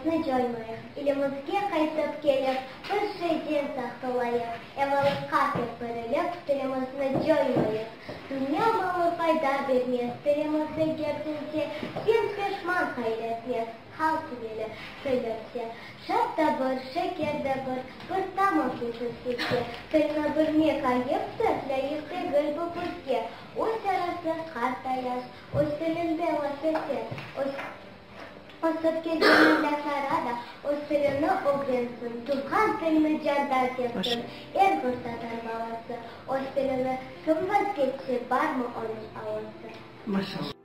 Tilimizni coymayıq, İlimizge qaytıp kelip, Bir şeyden saqt olayıq, Evalıqqa teppirilip, Tilimizni coymayıq. Dünya malı fayda bermez, Tilimiz eger tünse, Sen peşman qayletmez, Halq yeli söylerse. Şat da bir, şeker de bir, Bir tamam kesilsizge, Tilni bilmek ayıptır, Lâyıq degil bu bizge. Öz arası qart da yaş, Öz tilinde laf ete, Öz ösip kelgen evlâtlara da Öz tilini ögrensin, Tuvğan tilni candan sevsin Er bir tatar balası. Öz tilini kim vazgeçse, Barmı onıñ Allası? Maşallah.